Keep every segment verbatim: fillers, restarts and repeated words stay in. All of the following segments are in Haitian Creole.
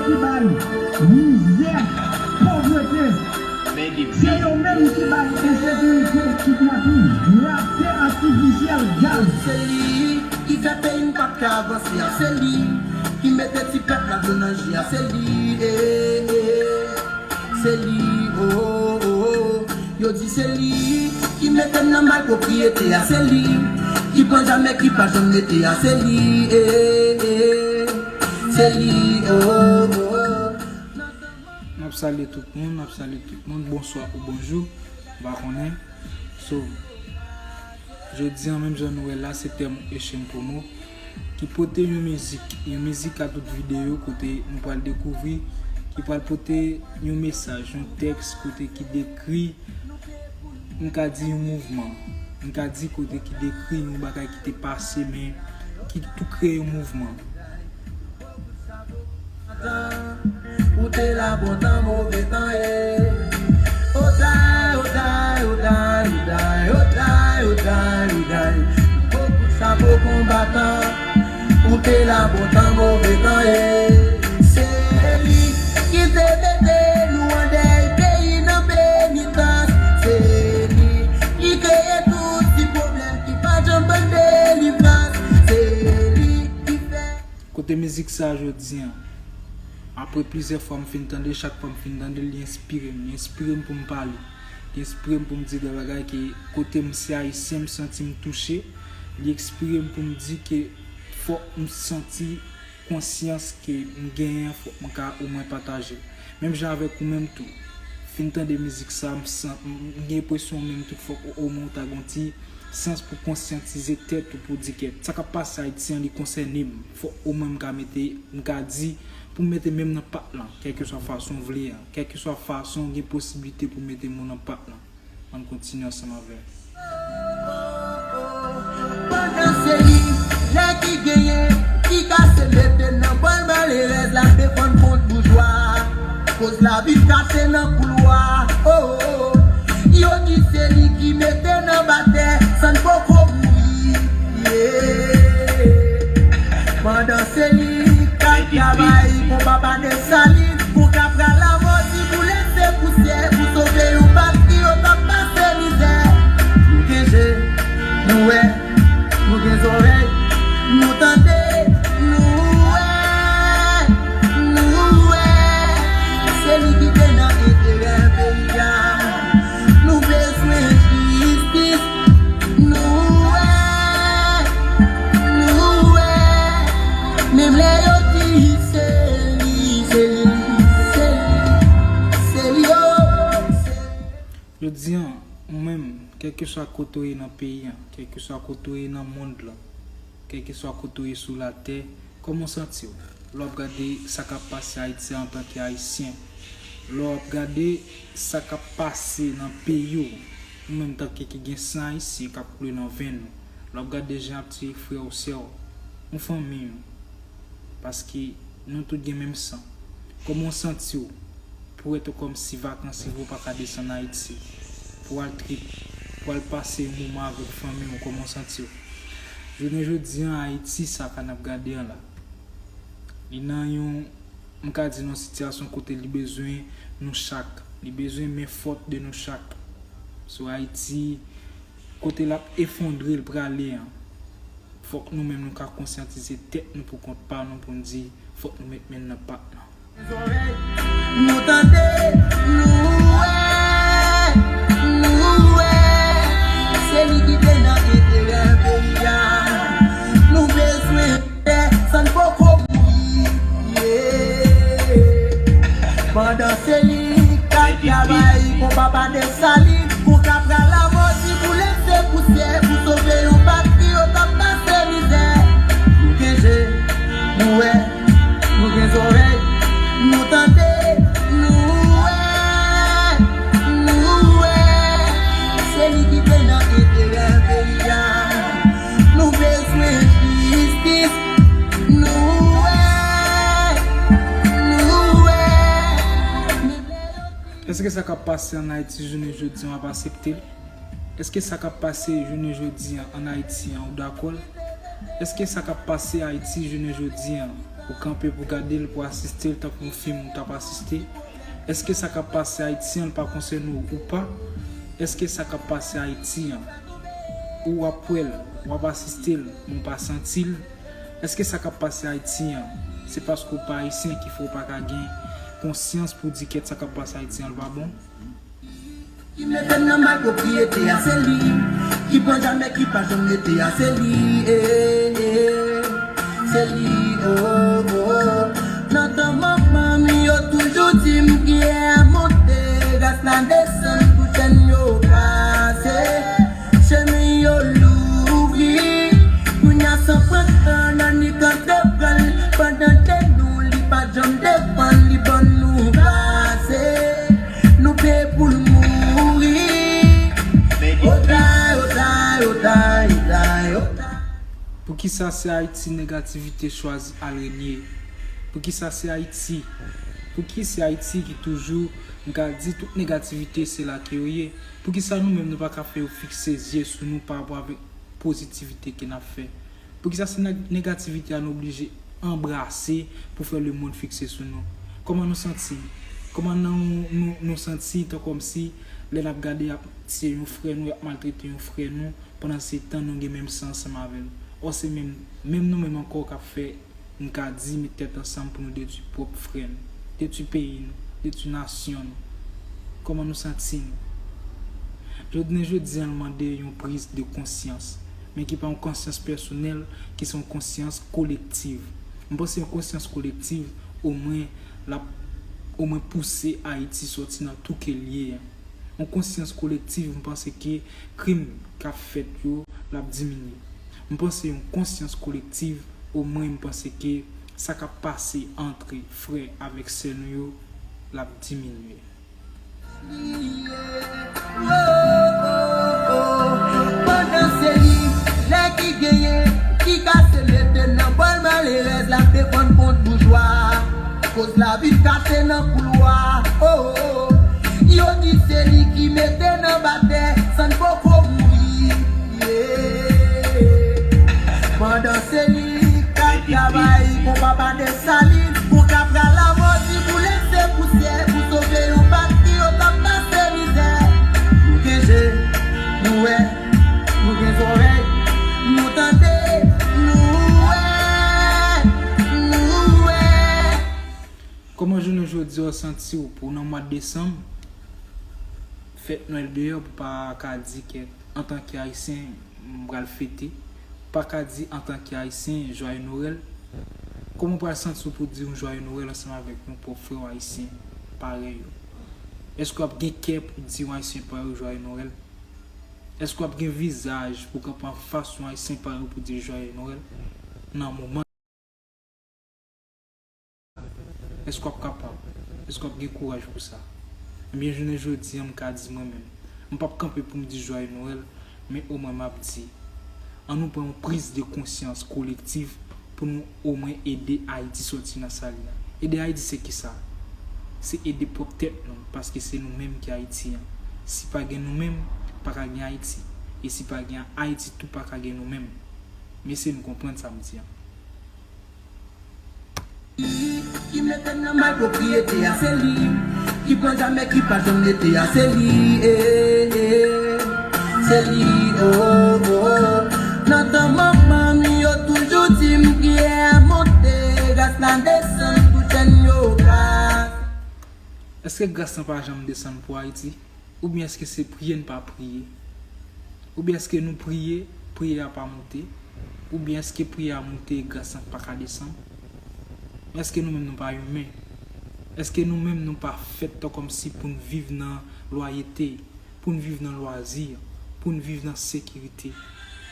Ki bay mizè, povrete. Se yo menm ki bay ensekirite, kidnapin, rapte atifisyèl, gaz. Se li ki fè peyi n pa t ka avanse a. Se li ki mete ti pèp la dlo nan je a. Se li, eh, eh. Se li, oh, oh, oh. Yo di se li ki mete n nan malpwopriyete a. Se li ki pran jamè ki pa janm mete a. Se li, eh, eh. Se li, oh, oh, oh. N ap salye tout moun, n ap salye tout moun. Bonswa ou bonjou, m pa konnen. So, jodi an, menm jan nou wè la, se Tèm Echann Promo ki pote yon mizik, yon mizik a tout videyo kote nou pral dekouvri, ki pral pote yon mesaj, yon tèks kote ki dekri, m ka di yon mouvman, m ka di kote ki dekri yon bagay ki te pase, men ki tou kreye yon mouvman. Ou te la bon tan, move tan, eh. Oday, oday, oday, oday, oday, oday, oday. Gwo kout chapo konbatan. Ou te la bon tan, move tan, eh. Se li ki te mete nou an dèy, peyi nan penitans. Se li ki kreye tout ti pwoblèm ki pa janm ban delivrans. Se li ki fè Kote mizik sa a jodi an, apre plizyè fwa m fin tande, chak fwa m fin tande l, li enspire m. Li enspire m pou m pale. Li enspire m pou m di de bagay ke kote m se Ayisyen, m santi m touche. Li enspire m pou m di ke fòk m santi konsyans ke m genyen an, fòk m ka omwen pataje l. Menm jan avèk ou menm tou. Fin tande mizik sa a, m san-, m, m gen enpresyon ou menm tou fòk ou omwen ou ta gon ti sans pou konsyantize tèt ou, pou di ke sa k ap pase Ayiti an, li konsène m. Fòk omwen m ka mete, m ka di, pou m mete men m nan pat lan, kèlkeswa fason w vle an, kèlkeswa fason w gen posiblite pou w mete men w nan pat lan. Ann kontinye ansanm avè m. Pandan se li, lè ki genyen, ki kase mete nan bòl malerèz la, defann kont boujwa. Koz lavi kase nan koulwa, oh, oh, oh. Yo di se li ki mete n anba tè, san n poko mouri, yeah. Pandan se li k ap travay, konba pa Desalin, pou ka pral lamò, si pou lese pousyè, pou sove yon patri yo k ap pase mizè. Nou gen je, nou wè, nou gen zòrèy, nou tande, nou wè, nou wè. Se li ki te nan enterè peyi a. Nou bezwen jistis. Nou wè, nou wè. Menm lè yo di se li, se li, se li, se li, oh, se li. Jodi an, ou menm, kèlkeswa kote w ye nan peyi an, kèlkeswa kote w ye nan mond lan, kèlkeswa kote w ye sou latè, kòman w santi w? Lè w ap gade sa k ap pase Ayiti antanke Ayisyen, lè w ap gade sa k ap pase nan peyi w, ou menm tanke ki gen san ayisyen k ap koule nan venn ou, lè w ap gade jan y ap tiye frè w, sè w, yon fanmi w, paske nou tout gen menm san. Kòman w santi w? Pou wè tou kòmsi vakans rive w pa ka desann Ayiti, pou w al trip, pou w al pase yon moman avèk fanmi w, kòman w santi w? Jounen jodi an, Ayiti sa k a n ap gade an la, li nan yon, m ka di, nan yon sitiyasyon kote li bezwen nou chak, li bezwen men fòt de nou chak. So Ayiti, kote l ap efondre l prale an, fòk nou menm nou ka konsyantize tèt nou pou kont pa nou, pou n di fòk nou met men n nan pat lan. Nou tande, nou wè, nou wè. Se li ki te nan enterè peyi a. Nou bezwen tè, san n poko mouri, yeah. Pandan se li k ap travay, konba pa Desalin, pou ka pral lamò, si pou lese pousyè, pou sove yon patri yo k ap pase mizè. Nou gen je, nou wè, nou gen zòrèy, nou tande, nou wè, nou wè. Se li ki te nan enterè peyi a. Nou bezwen jistis, nou wè, nou wè. Èske sa k ap pase ann Ayiti jounen jodi an w ap aksepte l? Èske sa k ap pase jounen jodi an ann Ayiti an ou dakò l? Èske sa k ap pase Ayiti jounen jodi an Ou kanpe pou gade l, pou asiste l tankou yon fim ou t ap asiste. Èske sa k ap pase Ayiti an pa konsène w ou pa? Èske sa k ap pase Ayiti an, ou w ap wè l, w ap asiste l, men w pa santi l? Èske sa k ap pase Ayiti an, se paske w pa ayisyen ki fè w pa ka gen konsyans pou w di kèt sa k ap pase Ayiti an l pa bon? Ki mete m nan malpwopriyete a, se li. Ki pran jamè, ki pa janm rete a, se li, eh, eh. Se li, oh, oh. Nan tan manman m yo toujou di m, priyè a monte, gras la desann pou chèn yo kase, chemen yo louvri. Kounye a san pran tan, nan ni kantre pran l, pandan de nou li pa janm defann, li ban nou pase. Nou peye pou l mouri. Otay, otay, otay, otay, otay. Poukisa se Ayiti negativite chwazi al renye? Poukisa se Ayiti? Pouki se Ayiti ki toujou, m ka di, tout negativite se la ke yo ye? Poukisa nou menm nou pa ka fè yo fikse zye sou nou pa rapò avèk pozitivite ke n ap fè? Poukisa se neg- negativite a nou oblije anbrase pou fè lemonn fikse sou nou? Kòman nou santi n? Kòman nou, nou, nou santi n tan kòmsi lè n ap gade y ap tiye yon frè nou, y ap maltrete yon frè nou, pandan se tan nou gen menm san ansanm avè l? Ò, se menm, menm nou menm ankò k ap fè, m ka di, met tèt ansanm pou nou detwi pwòp frè nou, detwi peyi nou, detwi nasyon nou. Kòman nou santi nou? Jounen jodi an, l mande yon priz de konsyans, men ki pa yon konsyans pèsonèl, ki se yon konsyans kolektiv. M panse yon konsyans kolektiv, omwen, l ap omwen pouse Ayiti sòti nan tou ke l ye an. Yon konsyans kolektiv, m panse ke krim k ap fèt yo, l ap diminye. M panse yon konsyans kolektiv, omwen m panse ke sa k ap pase antre frè avèk sè nou yo, l ap diminye. Pandan se li, lè ki genyen, ki kase lete nan bòl malerèz la, defann kont boujwa. Koz la vin kase nan koulwa. Oh, oh, oh. Yo di se li ki mete n anba tè, san n poko mouri. Yeah. Pandan se li k ap travay, konpa pa Desalin, pou ka pral lamò, di boule se pousyè, pou sove yon patri yo t ap pase mizè. Nou gen je, nou wè, nou gen zòrèy, nou tande, nou wè, nou wè. Kòman jounen jodi a w santi w pou nan mwa desanm, fèt Nwèl deyò, pou pa ka di kèt antanke Ayisyen, m pral fete, pa ka di antanke Ayisyen, Joyeux Noël. Kòman w pral santi w pou di yon Joyeux Noël ansanm avèk yon pwòp frè w Ayisyen parèy ou? Èske w ap gen kè pou di yon Ayisyen parèy ou Joyeux Noël? Èske w ap gen vizaj pou kanpe anfas yon Ayisyen parèy ou pou di l Joyeux Noël nan moman? Èske w ap kapab? Èske w ap gen kouraj pou sa? Ebyen, jounen jodi a, m ka di mwen menm, m p ap kanpe pou m di Joyeux Noël, men omwen m ap di, ann nou pran yon priz de konsyans kolektiv pou nou omwen ede Ayiti sòti nan sa l ye a. Ede Ayiti se kisa? Se ede pwòp tèt nou, paske se nou menm ki Ayiti an. Si pa gen nou menm, pa ka gen Ayiti. E si pa gen Ayiti tou, pa ka gen nou menm. M eseye n konprann sa m di an. Ki mete n nan malpwopriyete a, se li. Ki pran jamè, ki pa janm rete a, se li, eh, eh. Se li, oh, oh, oh. Nan tan manman m yo toujou di m, priyè a monte, gras la desann pou chèn yo kase. Èske gras lan pa janm desann pou Ayiti? Oubyen èske se priye n pa priye? Oubyen èske nou priye, priyè a pa monte? Oubyen èske priyè a monte e gras lan pa ka desann? Men èske nou menm nou pa imen? Èske nou menm nou pa fèt tan kòmsi pou n viv nan lwayete, pou n viv nan lwazi, pou n viv nan sekirite?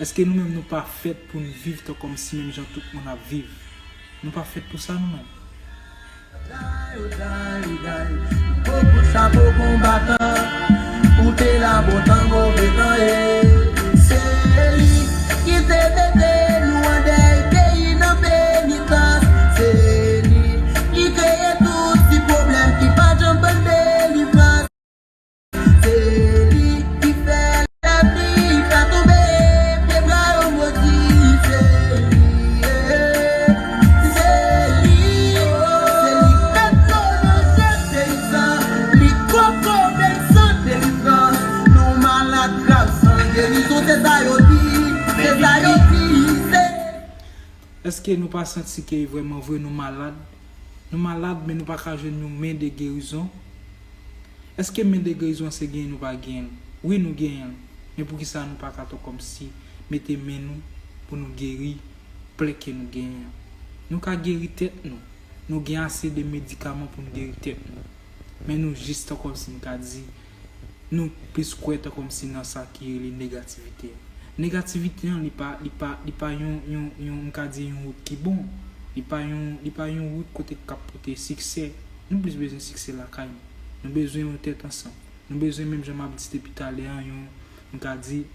Èske nou menm nou pa fèt pou n viv tan kòmsi menm jan tout moun ap viv? Nou pa fèt pou sa nou menm. Gwo kout chapo konbatan, ou te la bon tan, move tan, e se li ki te mete nou an dèy, peyi nan penitans. Se li ki kreye tout ti pwoblèm ki pa janm ban delivrans. Se li ki fè lapli pa tonbe, pye bwa yo modi. Se li, se Èske nou pa santi ke vrèman vre nou malad? Nou malad, men nou pa ka jwenn yon men de gerizon? Èske men de gerizon se genyen nou pa genyen l? Wi, nou genyen l. Men poukisa nou pa ka fè kòmsi mete men nou pou nou geri plè ke nou genyen an? Nou ka geri tèt nou. Nou gen ase de medikaman pou nou geri tèt nou. Men nou jis tan kòmsi m ka di, nou plis kwè tan kòmsi nan sa ki rele negativite an. Negativite an, li pa, li pa, li pa yon, yon, yon, m ka di yon wout ki bon. Li pa yon, li pa yon wout kote k ap pote siksè. Nou plis bezwen siksè lakay nou. Nou bezwen yon tèt ansanm. Nou bezwen, menm jan m ap di depi talè an, yon, m ka di,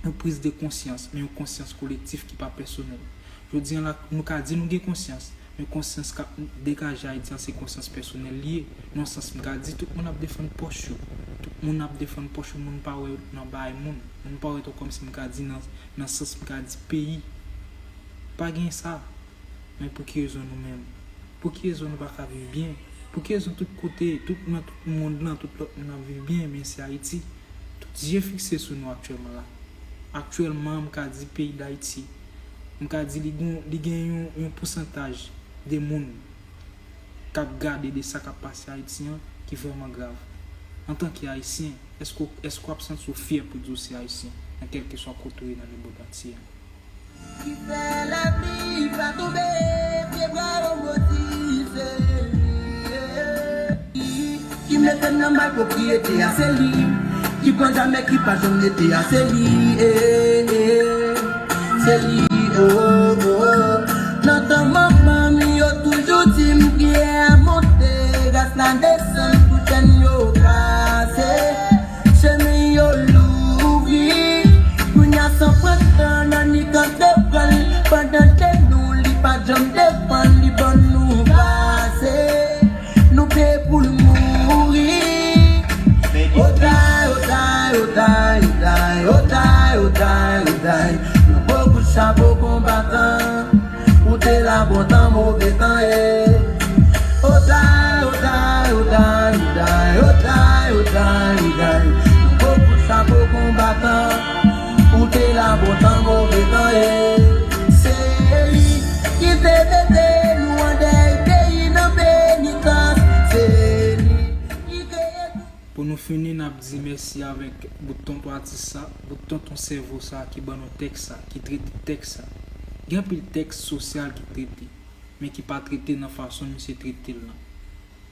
yon priz de konsyans, men yon konsyans kolektif ki pa pèsonèl. Jodi an la, nou ka di nou gen konsyans, men konsyans k ap degaje Ayiti an, se konsyans pèsonèl li ye. Nan sans, m ka di, tout moun ap defann pòch yo. Tout moun ap defann pòch yo, moun pa wè nan bagay moun. Moun pa wè tan kòmsi m ka di nan, nan sans, m ka di peyi. Pa gen sa. Men pou ki rezon nou menm? Pou ki rezon nou pa ka viv byen? Pou ki rezon tout kote, tout nan tout mond lan, tout lòt moun ap viv byen, men se Ayiti? Tout zye fikse sou nou aktyèlman la. Aktyèlman, m ka di peyi Dayiti, m ka di li gon, li gen yon, yon pousantaj de moun k ap gade de sa k ap pase Ayiti an ki vrèman grav. Antanke Ayisyen, èske w, èske w ap santi w fyè pou di w se Ayisyen, nan kèlkeswa kote w ye nan lemonn antye an? Ki fè lapli pa tonbe, pye bwa yo modi, se li. Ki mete n nan mal pwopriyete a, se li. Ki pran jamè, ki pa janm rete a, se li. Eh, eh, se li, oh, oh, oh. Nan tan manman m, yo toujou di m, priyè a monte, gras la desann, pou chèn yo kase. Chemen yo louvri, kounye a san pran tan, nan ni kanpe pran l, pandan de nou, li pa janm defann, li ban nou pase, nou peye pou l mouri. Otay, otay, otay, otay, otay, otay, otay, yon gwo kout chapo konbatan. Ou te la bon tan, move tan, eh. Otay, otay, otay, otay, otay, otay, otay. Yon gwo kout chapo konbatan. Ou te la bon tan, move tan, eh. Se li ki te mete nou an dèy peyi nan penitans. Se li ki kreye tout. Pou nou fini, n ap di mèsi avèk bout tonton atis sa, bout tonton sèvo sa ki ban nou tèks sa, ki trete tèks sa. Gen anpil tèks sosyal ki trete, men ki pa trete nan fason misye trete l lan.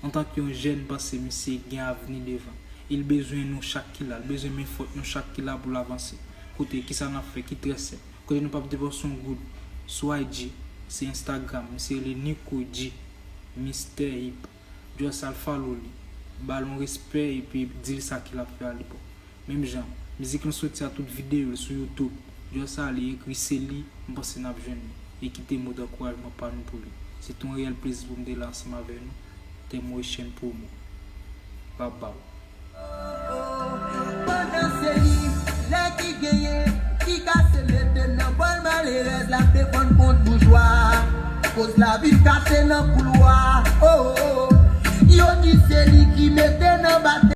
Antanke yon jèn, m panse misye gen avni devan. E l bezwen nou chak ki la, l bezwen men fòt nou chak ki la pou l avanse. Kote, kisa n ap fè ki trè senp? Kote nou p ap depanse yon goud sou I G, se Instagram, misye rele Nico G, Mister Hip. Djòl sa l follow li, ba l yon respè epi di l sa ke l ap fè a li bon. Menm jan, mizik lan soti a tout videyo l sou YouTube. Djòl sa li ekri se li, m panse n ap jwenn li. E kite mo dankourajman pa nou pou li. Se te yon reyèl plezi pou m te la ansanm avè nou. Te Motion Promo. Babau. Pandan se li, lè ki genyen, ki kase mete nan bòl malerèz, l ap defann kont boujwa. Koz lavi l kase nan koulwa. Oh, oh, oh. Yo di se li ki mete nan batè.